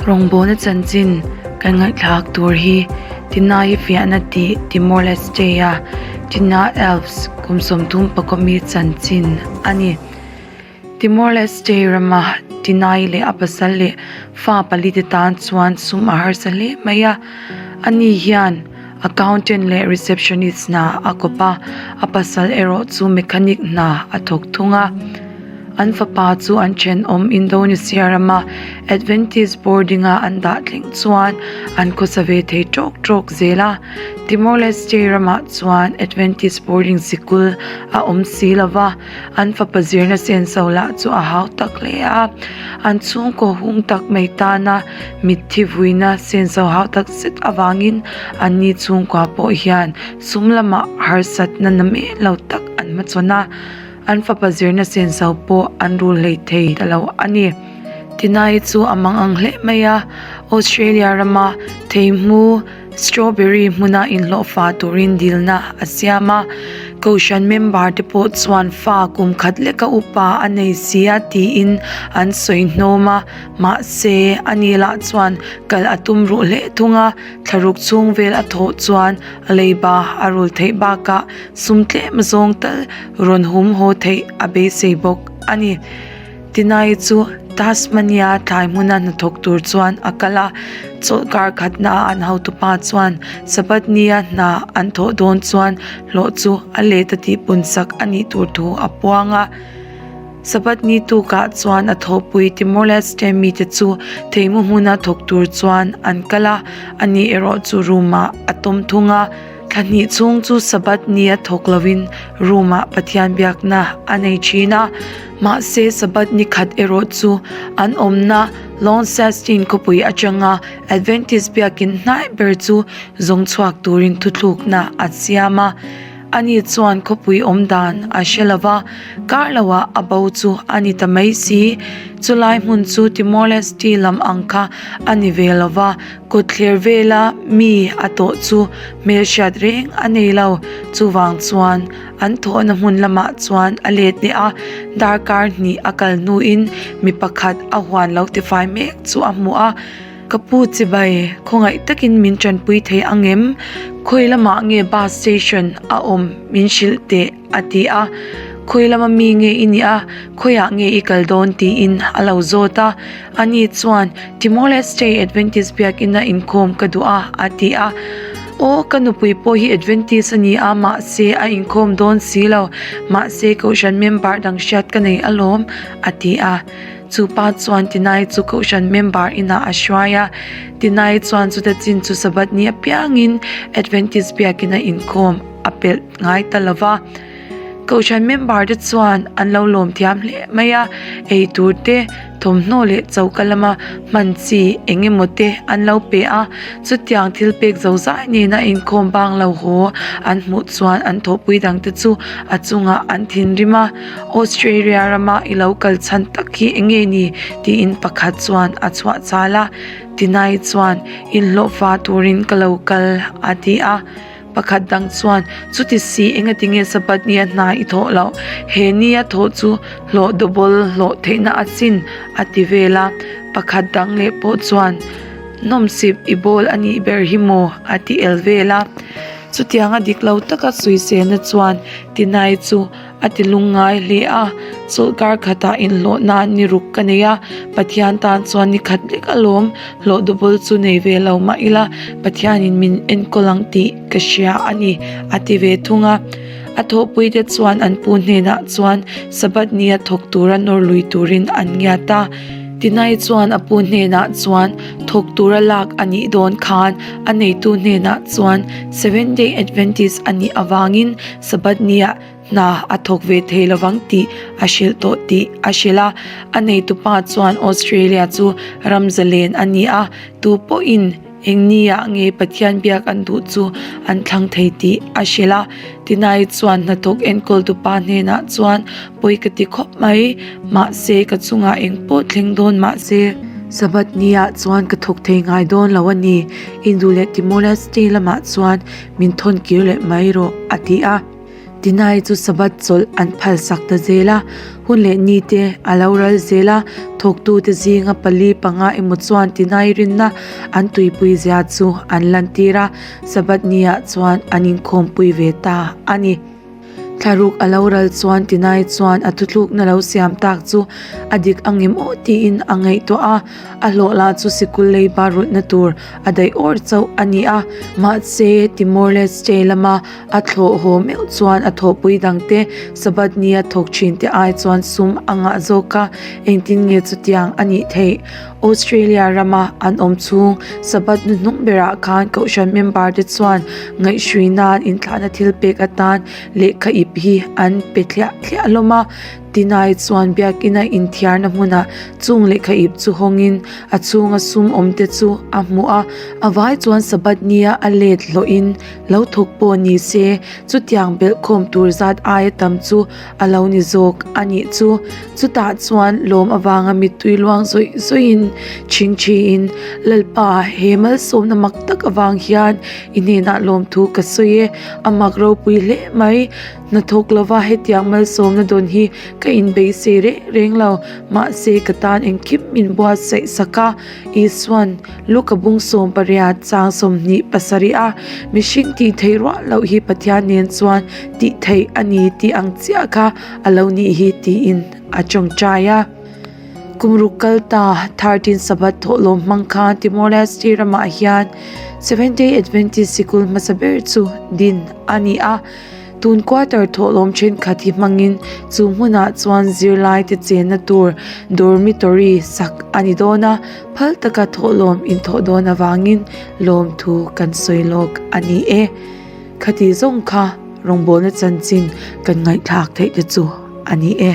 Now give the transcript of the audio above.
Rawngbawlna chanchin kan ngaihthlak tur hi Tinai fiahna tih Timor-Leste-a Tina Alves kum 30 mi chanchin a ni. Timor-Leste rama Tinai leh a pasal leh fa palite tan chuan sum a harsa hle mai a. Ani hian accountant leh receptionist hna a kawp a, a pasal erawh chu mechanic hna a thawk thung a. An fapa chu an thenawm Indonesia rama Adventist boarding-a an dah thleng chuan an khawsa ve thei tawk tawk zel a. Timor-Leste ramah chuan Adventist boarding sikul a awm si lo va, an fapa zirna senso lah chu a hau tak hle a. An chhungkaw hung tak mai tana mitthi vuina senso hau tak zet avangin anni chhungkua pawh hian sum lamah harsatna na meh lo tak an hmachhawn a. An fapa zirna senso pawh an rul hlei thei ta lo a ni. Tinai chu a mang ang hle mai a, Australia rama theihmu strawberry hmuna inhlawhfa turin dilna a siam a. Kohhran member te pawh chuan fa kum khat leka upa a nei si a tiin an sawi hnawm a, mahse ani lah chuan kal a tum ruh hle thung a, thlaruk chhung vel a thawh chuan a leiba a rul theih bakah Sum tlem zawng tal rawn hum haw theih a beisei bawk a ni. Tinai chu Tasmania tlai hmuna hnathawk tur chuan a kal a, chawlhkar khatna a an hotupa chuan Sabbath nia hna an thawh dawn chuan hlawh chu a let a tihpun sak a nih tur thu a puang a. Sabbath ni tukah chuan a thawhpui Timor-Leste mite chu theimu hmuna thawk tur chuan an kal a, ani erawh chu room-ah a tawm thung a. Thla hnih chhung chu Sabbath nia thawk lovin room-ah Pathian biakna a nei thin a, mahse Sabbath ni khat erawh chu an awmna Launceston khawpui atanga Adventist biakin hnai ber chu zawng chhuak turin thuthlukna a siam a. Ani chuan khawpui awm dan a hre lo va, kar loah a bo chu a ni ta mai si. Chulai hmun chu Timor-Leste lam ang kha a ni ve lo va, Kawtthler vela mi a tawh chu hmelhriat reng a nei lo. Chuvang chuan an thawhna hmun lamah chuan a let leh a, darkar hnih a kal hnuin mi pakhat a huan lo tifai mek chu a hmu a, Ka pu chibai, khawngaih takin min tanpui thei ang em? Khawi lamah nge bus station a awm min hrilh teh? a ti a, Khawi lama mi nge i nih a, khawiah nge i kal dawn? tiin a lo zawt a. Ani chuan, Timor-Leste Adventist biakina inkhawm ka duh a, a ti a. Aw, ka nupui pawh hi Adventist a ni a, mahse a inkhawm dawn si lo. Mahse Kohhran member dang hriat ka nei alawm, a ti a. Chu pa chuan Tinai chu Kohhran member inah a hruai a. Tinai chuan chuta chin chu Sabbath ni apiangin Adventist biakina inkhawm a pelh ngai ta lo va. Kohhran member te chuan an lo lawm thiam hle mai a, ei tur te, thawmhnaw leh choka lama hman chi eng emaw te an lo pe a. Chutiang thil pek zo zai nena inkhawm bang lo haw an hmuh chuan an thawhpui dang te chu a chungah an thinrim a. Australia rama i lo kal chhan tak hi eng nge ni? tiin pakhat chuan a chhuah chal a. Tinai chuan inhlawhfa turin ka lo kal a ti a. Pakhat dang chuan, Chuti si, engati nge Sabbath nia hna i thawh loh? He nia thawh chu hlawh double hlawh theihna a chin, a ti vel a. Pakhat dang leh pawh chuan, Nawmsip i bawl a nih ber hi maw? a ti el vel a. Chutianga dik lo taka sawiselna chuan Tinai chu A ti lungngai hle a, chawlhkar khatah inhlawh nan ni ruk ka nei a, Pathian tan chuan ni khat lek alawm, hlawh double chu nei ve lo mah ila Pathianin min enkawl ang tih ka hria a ni, a ti ve thung a. A thawhpuite chuan an pu hnenah chuan Sabbath nia thawk tura nawr lui turin an ngiat a. Tinai chuan a pu hnenah chuan thawk tura lak a nih dawn khan a neitu hnenah chuan Seventh Day Adventist a nih avangin Sabbath nia Hna a thawk ve thei lovang tih a hrilh tawh tih a hrilh a. A neitupa chuan Australia chu ram zalen a ni a, tu pawhin eng niah nge Pathian biak an duh chu an thlang thei tih a hrilh a. Tinai chuan hnathawk enkawltupa hnenah chuan pawi ka ti khawp mai, mahse ka chungah eng pawh thleng dawn mahse Sabbath niah chuan ka thawk thei ngai dawn lo a ni, Indu leh Timor-Leste lamah chuan min thawn kir leh mai rawh a ti a. Tinai chu Sabbath chawlh an phalsak ta zel a, hun leh ni te a lo ral zel a, thawktute zinga pali panga emaw chuan Tinai rinna an tuipui zia chu an lantir a, Sabbath niah chuan an inkhawmpui ve ta a ni. Thlaruk a lo ral chuan Tinai chuan a thuthlukna lo siam tak chu a dik angem aw tiin a ngaihtuah a, a hlawh lah chu sikul leiba rulhna tur a daih awr chauh a ni a, mahse Timor-Leste lama A thlawh haw meuh chuan a thawhpui dangte Sabbath nia thawk thinte ai chuan sum a ngah zawk a, engtin nge chutiang a nih theih? Australia rama an awm chhung Sabbath hnuhnung berah khan Kohhran member te chuan ngaihhrui nan inthlahna thil pek atan lehkha ip hi an pe thliah thliah hlawm a. Tinai chuan biakina inthiarna hmunah chung lehkha ip chu hawngin a chhunga sum awmte chu a hmu a, a vai chuan Sabbath nia a let hlawhin Lo thawk pawh ni se, chutiang belhkhawm tur zat aia tam chu a lo ni zawk a nih chu. Chutah chuan lawm avanga mittui luang zawih zawihin chhingchhiin, Lalpa, he malsawmna mak tak avang hian i hnenah lawmthu ka sawi e, a mak ropui hle mai. Hnathawk lova hetiang malsawmna dawn hi ka inbeisei reng reng lo, mahse ka tan engkim min buatsaih sak a, Isuan, Luka bung 18 chang 27 a mihring tih theih ruah loh hi Pathian nen chuan tih theih a ni tih ang chiah kha a lo nih hi tiin a tawngtai a. Kum ruk kal ta 13 Sabbath thawhlawm hmang khan Timor-Leste ramah hian Seventh-day Adventist sikul hmasa ber chu din a ni a. Tun quarter thawhlawm thenkhat hi hmangin chu hmunah chuan zirlaite chenna tur dormitory sak a ni dawn a, phal taka thawhlawm inthawh dawn avangin lawmthu kan sawi lawk a ni e. Khati zawng kha rawngbawlna chanchin kan ngaihthlak theih te chu a ni e.